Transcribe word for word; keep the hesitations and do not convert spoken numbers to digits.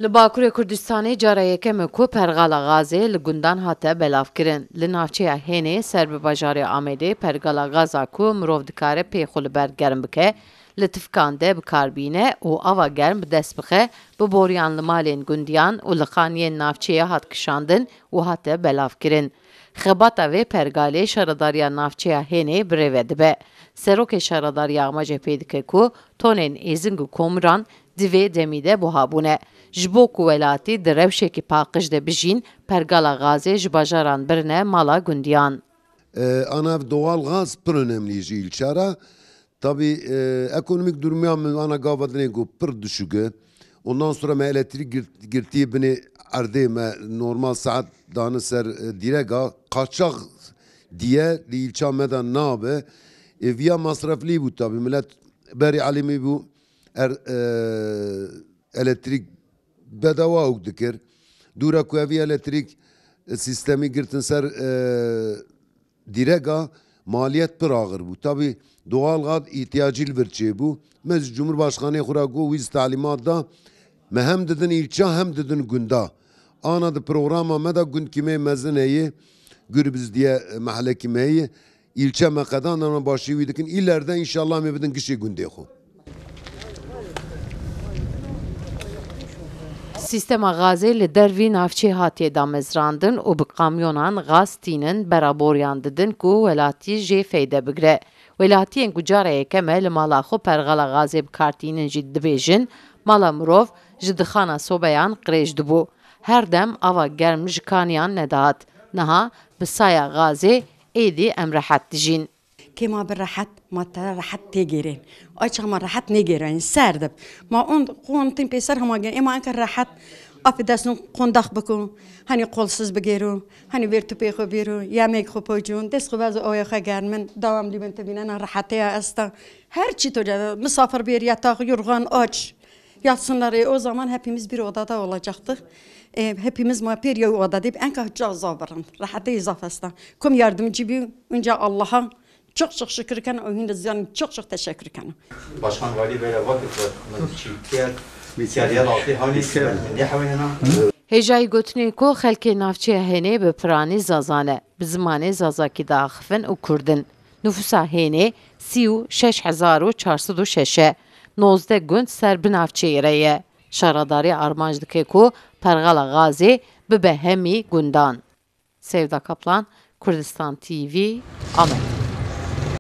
Li Bakurê Kurdistanê cara yekem e ku pergala gazê li gundan hate belavkirin. Li navçeya Hênê ser bi bajarê Amedê pergala gaza ku mirov dikare pê xwe li ber germ bike, li tifkan de bi kar bîne û ava germ bi dest bixe, bi boriyan li malên gundiyan û li xaniyên navçeyê hat kişandin û hate belavkirin. Xebata vê pergalê şaredariya navçeya Hênê birêve dibe. Serokê şaredariya amaje pê dike ku tonên êzing û komiran di vê demî de buha bûne. Ji bo ku welatî di rewşekî paqij de bijîn, pergala gazê ji bajaran birine mala gundiyan. E, ana ev doğal gaz pir önemli ji îlçara. Tabi e, ekonomik durumu ya min ana gava dinê ku pir düşük e. Ondan sonra me elektrik gir- girtiye binê erdê me normal saat dane ser e, direga kaçak diye li îlça me de nabe. E, viya masraflî bû tabi millet berî alimî bû er, e, elektrik bedawa ûk dikir. Dûra ku evî elektrik e, sistemî girtin ser e, direga maliyet pir axir bû. Tabi doğal gaz ihtiyacî li vir çêbû. Me ji Cumhurbaşkanê xwe re got wî ji talimat da me hem didin îlça hem didin gunda. Ana di programa me de gundkî me mezin heye, Gürbizdiye e, mehelekî me heye. Îlçe me qedan, em başî wî dikin. Îlerde înşallah me bidin gişê gundê xwe. Sîstema gazê li dervî navçê hatiye damezrandin û bi kamyonan gaz tînin bera boriyan didin ku welatî jê feyde bigire. Welatiyên ku cara yekem e li mala xwe pergala gazê bi kar tînin jî dibêjin, mala mirov ji dixana sobeyan qirêj dibû. Her dem ava germ ji kaniyan nedihat. Niha bi saya gazê êdî em rehet dijîn. Kê ma bi rehet, ma te rehet têgêrên. Ay çax ma rehet nêgêrayên, serdib. Ma on, xwe on tîn pêser hema gên, ê ma enke rehet. Apê destûn qondax bikû, henî qolsiz bigêrû, henî vêr tupê xwe bêrû, yemek xwe pocûn, dest xwe bezo oya xwe germin, dawam lîbin te bînena reheteya esta. Her çî to ca, misafir bêr, yatax, yorgan, aç. Yatsınlar, e, o zaman hepimiz bir odada olacaktık. E, hepimiz ma pêr yew odadê bi enka ca zaf birin. Rehetê zaf esta. Kum yardımcı bi, önce Allah'a çok çok şükür ken, o hindi ziyan çok çok teşekkür ken. Başkan Vali böyle vakit çiftler, ihtiyar, ihtiyar altı hani ne hawena. Hêjayî gotinê ku xelkê navçeya Hênê bi piranî Zaza ne, bi zimanê Zazakî diaxifin û Kurd in. Nifûsa Hênê sî û şeş hezar û çar sed û şeş e. Nozdeh gund ser bi navçeyê re ye. Şaredarî armanc dike ku pergala gazê bibe hemî gundan. Sevda Kaplan, Kurdistan T V, Amed.